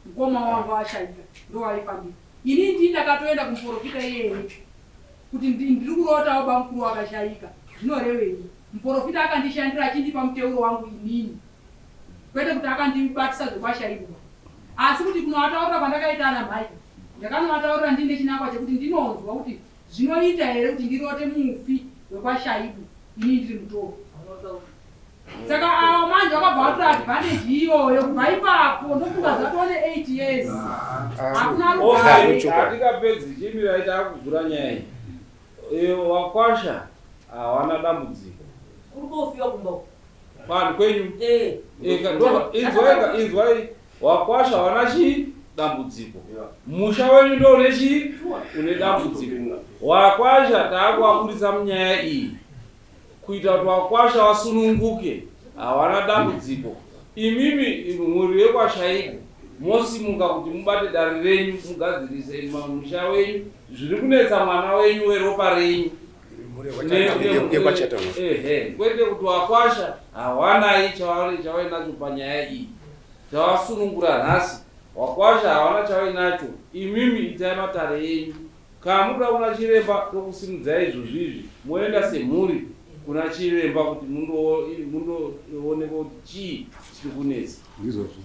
B: Mukoma wangu ashaika ndowaifambira. Ini ndini ndakatoenda kumuporofita iyeye kuti ndiri kurotawo bamukuru wakashaika zvinorevei. Muporofita akandishandira achindipa muteuro wangu inini kwete kuti akandibatisa zvekwashaikwa asi kuti kunovataurira kwandakaita ana mhai ndakanovataurira ndine chinangwa chekuti ndinonzwa kuti zvinoita here kuti ndirote mufi wekwashaibu ini ndiri mutoro. Saka avo manje vakabva vatora advantage iyoyo kubva ipapo ndofunga zvatone 8 years hakuna rugare.
E: Hatingapedzi chimirai taakugura nyaya iyi. Wakwasha hawana dambudziko.
C: Kuri kofiwa kumba uko.
E: Kwani kwenyu?
C: Eh.
E: Inzwai inzwai wakwasha hawana chii dambudziko. Musha wenyu ndo une chii une dambudziko. Wakwasha taakuvaburitsa munyaya iyi. Kuita kuti wakwasha wasununguke hawana dambudziko. Imimi mhuri yekwaShaibu mosimuka kuti mubate dare renyu mugadzirise musha wenyu zviri kunetsa mwana wenyu weropa renyu. Ehe, kwete kuti wakwasha hawanai chavainacho panyaya iyi. Tavasunungura nhasi wakwasha hawana chavainacho imimi itai matare enyu. Kana mukuda kuna chiremba tokusimudzai izvozvi izvi moenda semhuri kuna chiremba kuti mundoonekwa kuti chii chiri kunetsa.
A: Ndizvozvo.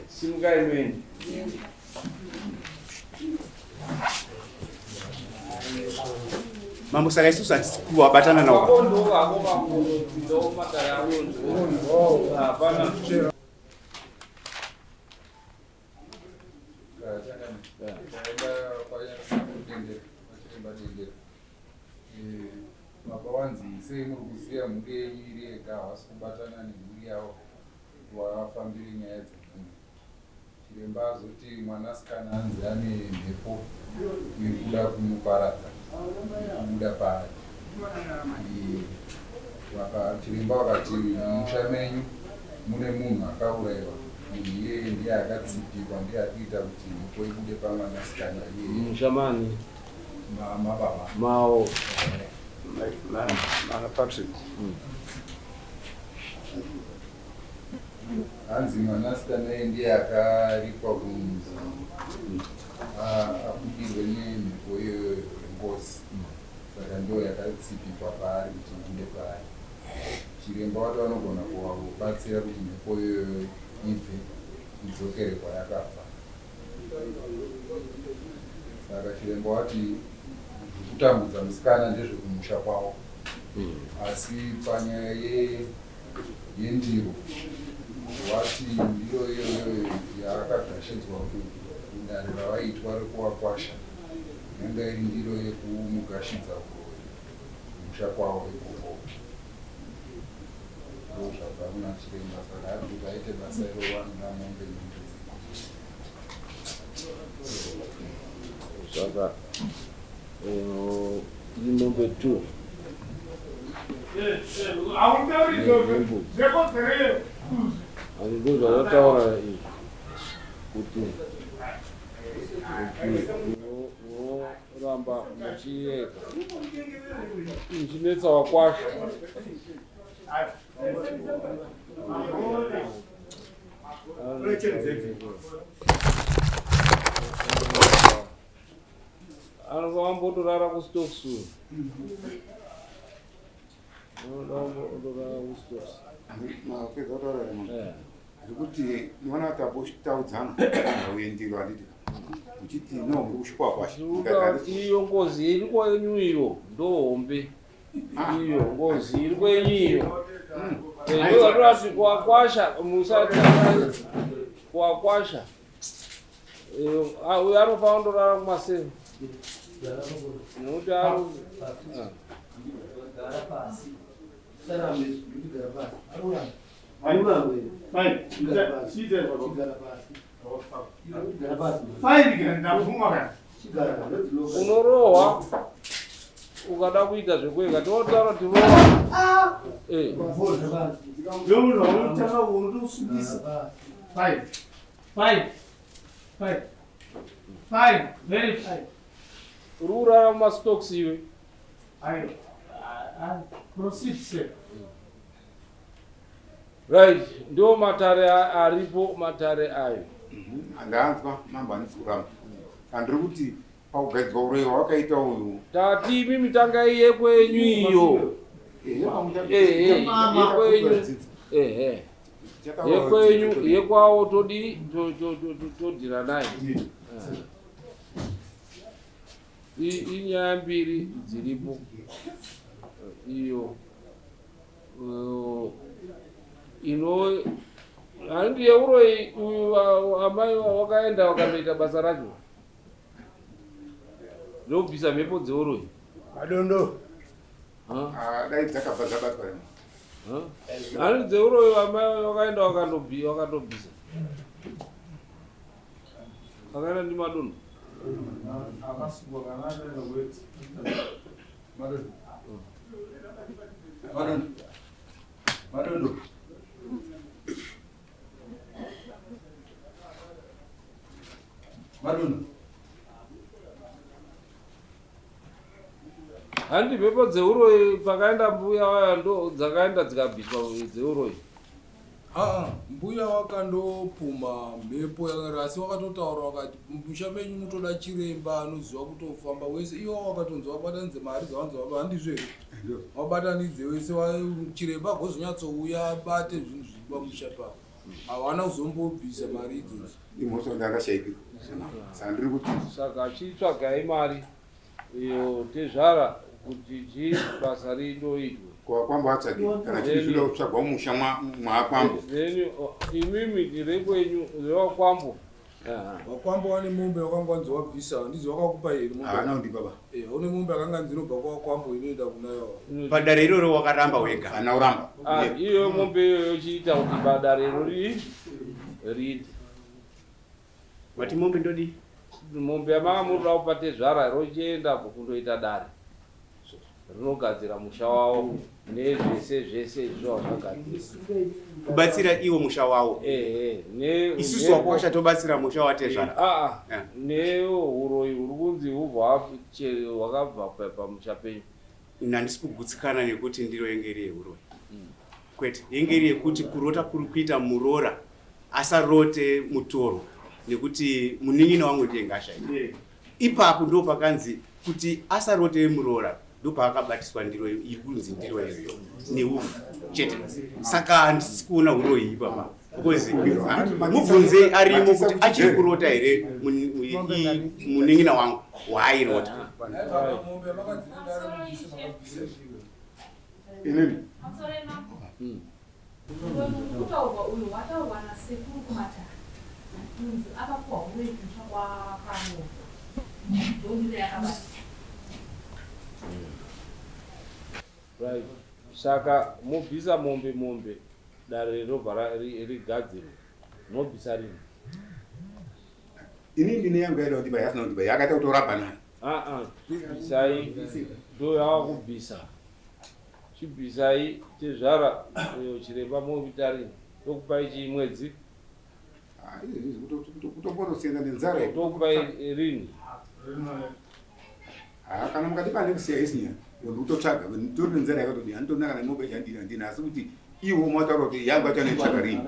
E: Simukai muende.
D: Mambo saka isusu hatisi kuvabatana navo.
E: Hapana.
H: Baba wanzi sei muri kusiya mhuri yenyu iri yega havasi kubatana nemhuri yavo kuti vafambire nyaya dzemhuri. Chiremba azoti mwanasikana anzi ane mhepo yekuda kumuparadza kubuda paari. Chiremba vakati mumusha menyu mune munhu akaurayiwa, munhu iyeye ndiye akatsipikwa, ndiye ari kuita kuti mhepo ibude pamwanasikana iyeye.
E: Musha mani?
H: Mababa.
E: Mao.
A: Mana Patrick.
H: Hanzi mwanasikana iye ndiye akaripwa kunzi abudirwe nemhepo iyoyo yengozi. Saka ndo yakatsipikwa paari kuti ibude paari. Chiremba wati vanogona kuvabatsira kuti mhepo iyoyo ibve idzokere kwayakabva. Saka chiremba wati zvekutambudza musikana ndezvekumusha kwavo. Asi panyaya yendiro wati ndiro iyoyo yaakagashidzwa kudare ravaitwa rekuvakwasha yanga iri ndiro yekumugashidza kumusha kwavo ikoko. Ndozvabva kuna chiremba saka ari kuti aite basa iro vanoda mombe nembudzi.
E: Saka mombe 2 Ani ndozvandataura izvi kuti munoramba muchiyeka muchinetsa wakwasha. Anobva wambotorara kuStokes uyu. Unoda kuStokes.
A: Mapedza kutaura here mama? Ndiri kuti muona kuti apo taudzana uye ndiro handiti uchiti no muri kushupa kwasha.
E: Iyo ngozi iri kwenyu iyo ndohombe. Iyo ngozi iri kwenyu iyo. Ndovatorati kuwakwasha musati kuwakwasha. Uyo anofanira kundorara kumasero. Nokuti ari
I: Gara pasi. Usarambe kuti gara pasi. Aruramba.
E: Unorohwa ukada kuita zvekwega tinotaura kuti rohwa. Eh. Uri kurara mumastocks iwe. Right, ndo matare aripo matare ayo.
A: Ndanzwa mambo handisi kuramba. Andiri kuti pakugadzirwa uroyi hwawakaita uyu.
E: Tati imi mitangai yekwenyu iyo. Yekwenyu. Ehe. Yekwenyu yekwawo todi todhira naye. Inyaya mbiri dziripo. Iyo ino handi yeuroyi uyu amai wakaenda wakanoita basa racho ndobvisa mhepo dzeuroyi.
F: Madondo.
A: Dai dzakabva dzabatwa rimwe.
E: Handi dzeuroyi amai wakaenda wakandobvisa. Akaenda ndi Madondo.
H: Akasungwa kana akaenda kuweti. Madondo. Madondo. Madondo. Madondo.
E: Handi mhepo dzeuroyi pakaenda mbuya waya ndo dzakaenda dzikabviswa dzeuroyi.
H: Aa, mbuya wakandopuma mhepo yakati asi wakatotaura wakati musha menyu mutoda chiremba anoziva kutofamba wese iwo wakatonzi wabatanidze mari dzawanzi waba handizvo here wabatanidze wese chiremba agozonyatsouya abate zvinhu zviri pamusha pavo hawana kuzombobvisa mari idzodzo.
A: Imhosva ndakashaikirwa. Saka ndiri kuti
E: saka chitsvagai mari iyo tezvara kuti chi basa rindoitwe.
A: Kwakwambo atsvage kana chiri zvinoda kutsvagwa mumusha mwaakwambo.
E: Then imimi rekwenyu rewakwambo.
H: Wakwambo wane mombe wakanga wanzi wabvisa handizi wakakupa here mombe?
A: Haana kundipa ba.
H: Eh, une mombe akanga nzi inobva kwawakwambo inoenda kunayo.
D: Padare iroro wakaramba wega.
A: Haana kuramba.
E: Ah, iyo mombe iyoyo chiita kuti padare iro riite.
D: Wati mombe ndodii?
E: Mombe yamanga munoda kupa tezvara rochienda kundoita dare rinogadzira musha wavo nezvese zvese izvo zvagadzira.
D: Kubatsira iwo musha wavo. Isusu wakwasha tobatsira musha watezvara.
E: Neuroyi huri kunzi hubva hwakabva pamusha penyu.
D: Handisi kugutsikana nekuti ndiro yenge iri yeuroyi. Kwete, yenge iri yekuti kurota kuri kuita muroora asarote mutoro nekuti munin'ina wangu ndiye ngashaika. Ipapo ndo pakanzi kuti asarote muroora ndopaakabatiswa ndiro iri kunzi ndiro iyoyo neufu chete. Saka handisi kuona uroyi ipapa because mubvunzei arimo kuti achiri kurota here munin'ina wangu waairota.
A: Inini
B: kutaurwa uyu wataurwa nasekuru kumatare kunzi akapuwa uroyi kutsva kwakaroorwa ndondiro yakabata.
E: Right. Saka mobvisa mombe mombe dare robva rigadzirwa mobvisa rini?
A: Ini ndine yangu yaida kuti bai asina kuti bai akaita kutoramba nayo.
E: Chibvisai ndo yava kubvisa. Chibvisai tezvara chiremba moita rini? Tokupai chii mwedzi?
A: Kutombonosienda nenzara.
E: Tokupai rini?
A: Kana mukati pane kusiya isi nyaya ndikutotsvaga nditori nenzara yakatodii handitorina kana mombe chandina handina asi kuti iwo mataura kuti yangu yacho anoitsvaga rini?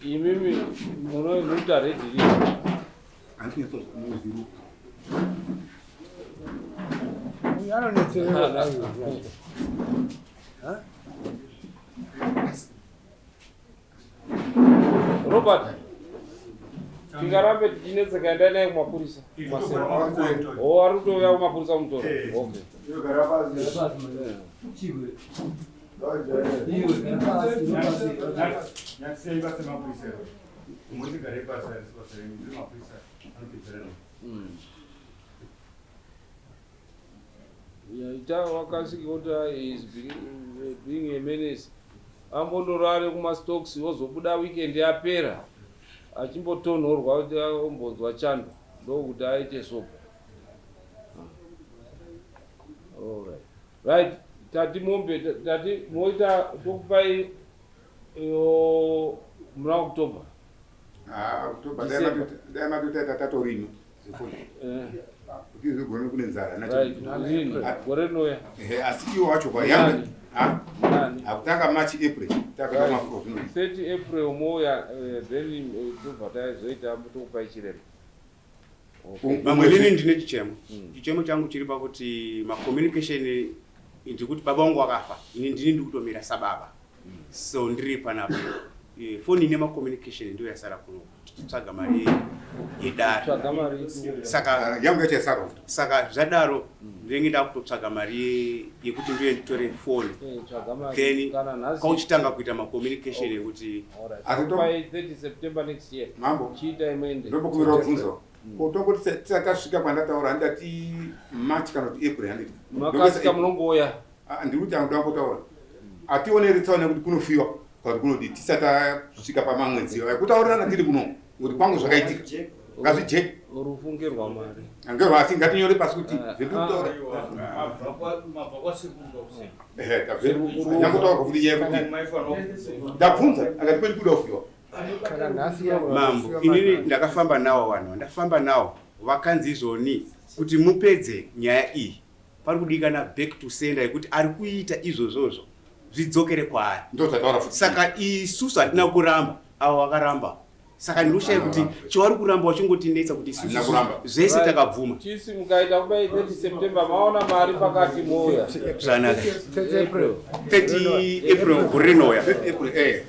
E: Imimi munoita redhi rini?
A: Handisi kunyatsoziva.
F: Anonetserera.
E: Robert, tingarambe tichinetseka endai naye kumapurisa. Oh, ari kutouya kumapurisa kumutora. Okay. Yeah, ita wakasika kuti is being a menace. Ambondorare kumastocks ozobuda weekend yapera achimbotonhorwa kuti ombonzwa chando ndokuti aite sopo. Alright. Right, tati mombe tati moita tokupai yo muna October.
A: Ah, October dai matoita tatorima zvifoni.
E: Eh.
A: Kuti zvigone kune nzara
E: nacho. Right, gore rinouya.
A: Eh, asi iwo wacho kwa yanga. Ha? Akutanga March April. Takata mafuro zvino.
E: 30 April mouya eh, then eh, tobva tazoita tokupai chirema.
D: Mamwe inini ndine chichemo. Chichemo changu chiri pakuti macommunication ndikuti baba vangu vakafa ini ndini ndikutomira sababa so ndiri panapa eh, foni ine macommunication ndiyo yasara kuno tichitsvaga mari yedare saka
A: yangu yacho yasara
D: saka zvadaro ndinenge ndakutotsvaga mari yekuti ndiye nditore foni
E: eh,
D: then kwauchitanga kuita macommunication ekuti
E: Asi 30 September next year.
A: Mambo.
E: Chiita imende.
A: Ndombokumbira kubvunza. Ko tongoti tisati tasvika kwandataura handati March kana kuti April handiti.
E: Makasika munongouya.
A: Ah, ndiri kuti anoda kutaura. Ationeri tsaona kuti kunofiwa kana kuti kunodii tisati tasvika pamamwedzi iwayo. Kutaurirana tiri kuno kuti kwangu zvakaitika. Ngazvijeke.
E: Rufu ngerwa mari.
A: Ngerwa asi ngatinyore pasi kuti zviri kutaura.
J: Mabva kwasekuru
A: Ehe, nyangotaura kuti nyaya yekuti ndabvunza akati kwenyu kuda kufiwa.
D: Mambo, inini ndakafamba nawo vanhu vandafamba nawo vakanzi izvoni kuti mupedze nyaya iyi pari kudikana back to sender yekuti ari kuita izvozvozvo zvidzokere kwaari. Saka isusu hatina kuramba, avo vakaramba. Saka ndinoshaya kuti chavari kuramba vachingotinetsa kuti isusu zvese takabvuma.
E: Chisi mukaita kudai 30 September maona mari pakati mouya.
D: Zvanaka. 30 April gore rinouya.
A: 30 April eh.